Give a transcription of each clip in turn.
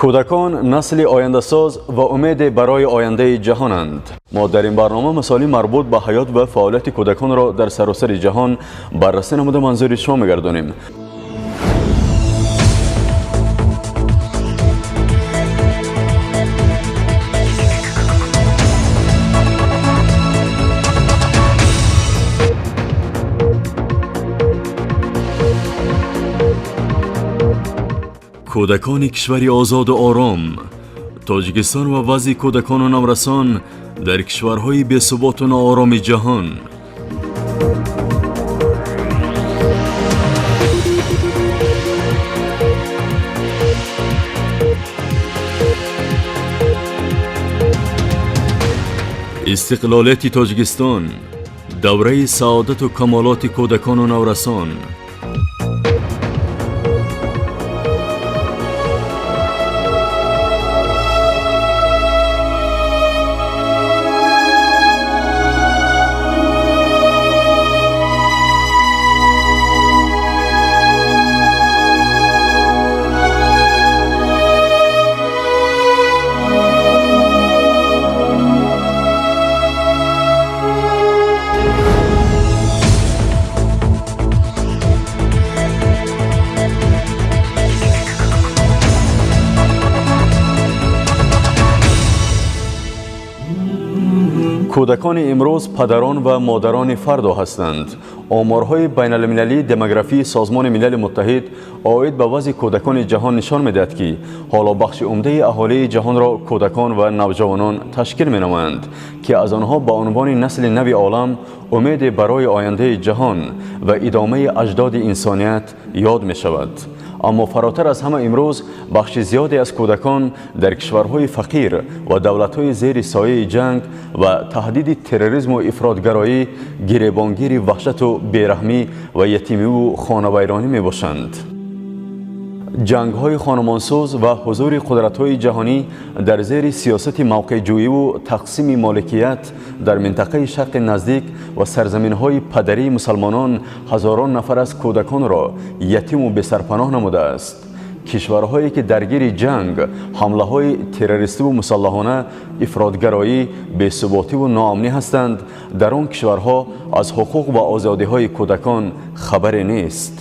Кӯдакон насли ояндасоз ва умеде барои ояндаи ҷаҳонанд. Мо дар ин барнома масоили марбут ба ҳаёт ва фаъолияти кӯдаконро дар саросари ҷаҳон баррасӣ намуда манзури шумо мегардонем. Кӯдакони кишвари озоду ором, Тоҷикистон ва вазъи кӯдакону наврасон дар кишварҳои бесуботу ноороми ҷаҳон. Истиқлолияти Тоҷикистон, давраи саодату камолоти кӯдакону наврасон. Кӯдакони имрӯз падарон ва модарони фардо ҳастанд. Оморҳои байналмилалии демографии Созмони Милали Муттаҳид оид ба вазъи кӯдакони ҷаҳон нишон медиҳад, ки ҳоло бахши умдаи аҳолии ҷаҳонро кӯдакон ва навҷавонон ташкил менамоянд, ки аз онҳо ба унвони насли нави олам умеде барои ояндаи ҷаҳон ва идомаи аҷдоди инсоният ёд мешавад. Аммо фаротар аз ҳама имрӯз бахши зиёде аз кӯдакон дар кишварҳои фақир ва давлатҳои зери сояи ҷанг ва таҳдиди терроризму ифротгароӣ гиребонгири ваҳшату бераҳмӣ ва ятимиву хонавайронӣ мебошанд. Ҷангҳои хонумонсӯз ва ҳузури қудратҳои ҷаҳонӣ дар зери сиёсати мавқеъҷӯиву тақсими моликият дар минтақаи Шарқи Наздик ва сарзаминҳои падарии мусалмонон ҳазорон нафар аз кӯдаконро ятиму бесарпаноҳ намудааст. Кишварҳое ки даргири ҷанг, ҳамлаҳои террористиву мусаллаҳона, ифротгароӣ, бесуботиву ноамнӣ ҳастанд, дар он кишварҳо аз ҳуқуқ ва озодиҳои кӯдакон хабаре нест.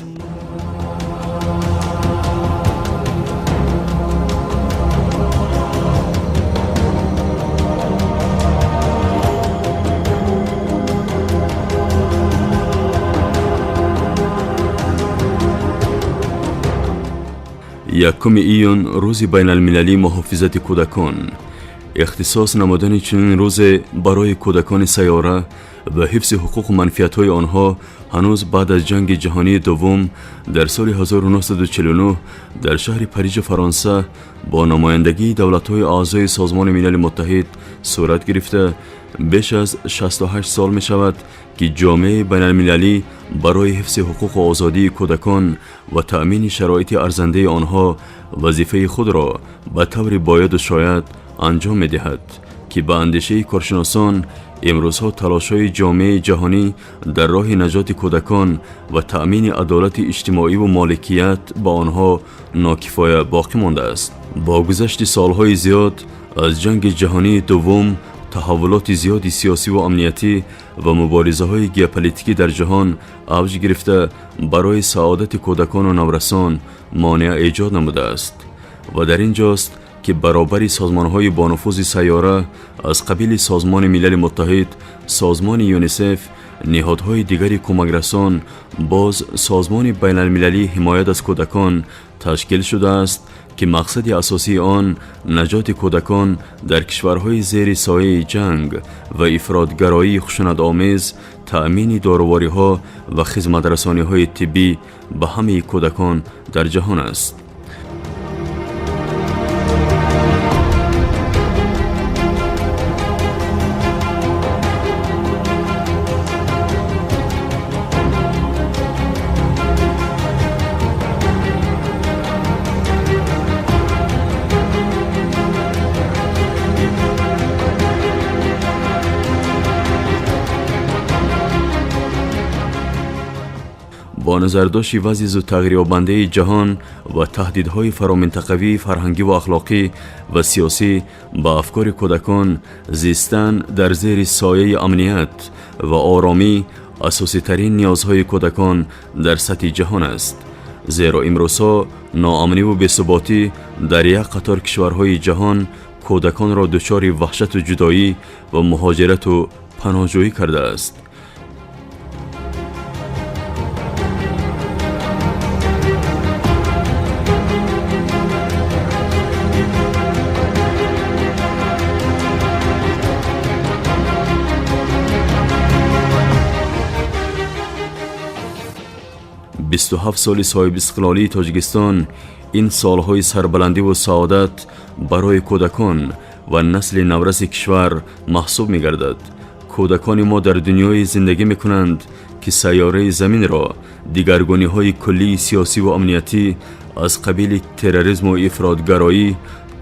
Якуми июн рӯзи байналмилалии муҳофизати кӯдакон. Ихтисос намудани чунин рӯзе барои кӯдакони сайёра ва ҳифзи ҳуқуқу манфиатҳои онҳо ҳанӯз баъд аз ҷанги ҷаҳонии дуввум дар соли 1949 дар шаҳри Парижи Фаронса бо намояндагии давлатҳои аъзои Созмони Милали Муттаҳид сурат гирифта, беш аз 68 сол мешавад, ки ҷомеаи байналмилалӣ барои ҳифзи ҳуқуқу озодии кӯдакон ва таъмини шароити арзандаи онҳо вазифаи худро ба таври бояду шояд анҷом медиҳад, ки ба андешаи коршиносон имрӯзҳо талошҳои ҷомеаи ҷаҳонӣ дар роҳи наҷоти кӯдакон ва таъмини адолати иҷтимоиву моликият ба онҳо нокифоя боқӣ мондааст. Бо гузашти солҳои зиёд аз ҷанги ҷаҳонии дуввум таҳаввулоти зиёди сиёсиву амниятӣ ва муборизаҳои геополитикӣ дар ҷаҳон авҷ гирифта барои саодати кӯдакону наврасон монеа эҷод намудааст. Ва дар ин ҷост ки баробари созмонҳои бонуфузи сайёра аз қабили Созмони Милали Муттаҳид, Созмони ЮНИСЕФ, ниҳодҳои дигари кӯмакрасон, боз Созмони байналмилалии ҳимоят аз кӯдакон ташкил шудааст, ки мақсади асосии он наҷоти кӯдакон дар кишварҳои зери сояи ҷанг ва ифротгароии хушунатомез, таъмини дорувориҳо ва хизматрасониҳои тиббӣ ба ҳамаи кӯдакон дар ҷаҳон аст. Бо Бо назардошти вазъи зудтағйирёбандаи ҷаҳон ва таҳдидҳои фароминтақавии фарҳангиву ахлоқӣ ва сиёсӣ ба афкори кӯдакон, зистан дар зери сояи амният ва оромӣ асоситарин ниёзҳои кӯдакон дар сатҳи ҷаҳон аст. Зеро имрӯзҳо ноамниву бесуботӣ дар як қатор кишварҳои ҷаҳон кӯдаконро дучори ваҳшату ҷудоӣ ва муҳоҷирату паноҳҷӯӣ кардааст. 27 соли соҳибистиқлолии Тоҷикистон ин солҳои сарбаландиву саодат барои кӯдакон ва насли навраси кишвар маҳсуб мегардад. Кӯдакони мо дар дунёе зиндагӣ мекунанд, ки сайёраи заминро дигаргуниҳои куллии сиёсиву амниятӣ аз қабили терроризму ифротгароӣ,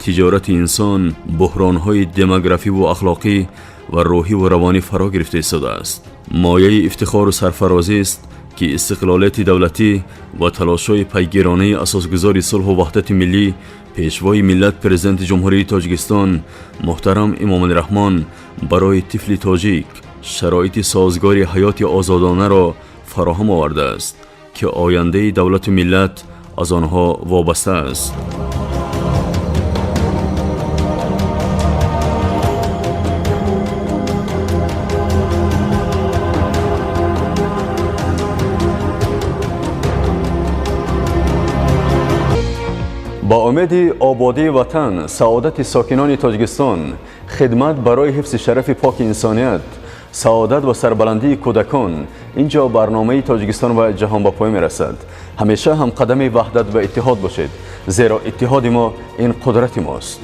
тиҷорати инсон, буҳронҳои демографиву ахлоқӣ ва рӯҳиву равонӣ фаро гирифта истодааст. Мояи ифтихору сарфарозист, ки истиқлолияти давлатӣ ва талошҳои пайгиронаи асосгузори сулҳу ваҳдати миллӣ, пешвои миллат, Президенти Ҷумҳурии Тоҷикистон муҳтарам Эмомалӣ Раҳмон барои тифли тоҷик шароити созгори ҳаёти озодонаро фароҳам овардааст, ки ояндаи давлату миллат аз онҳо вобаста аст. Ба умеди ободии ватан, саодати сокинони Тоҷикистон, хидмат барои ҳифзи шарафи поки инсоният, саодат ва сарбаландии кӯдакон, ин ҷо барномаи Тоҷикистон ва ҷаҳон ба поён мерасад. Ҳамеша ҳамқадами ваҳдат ва иттиҳод бошед, зеро иттиҳоди мо ин қудрати мост.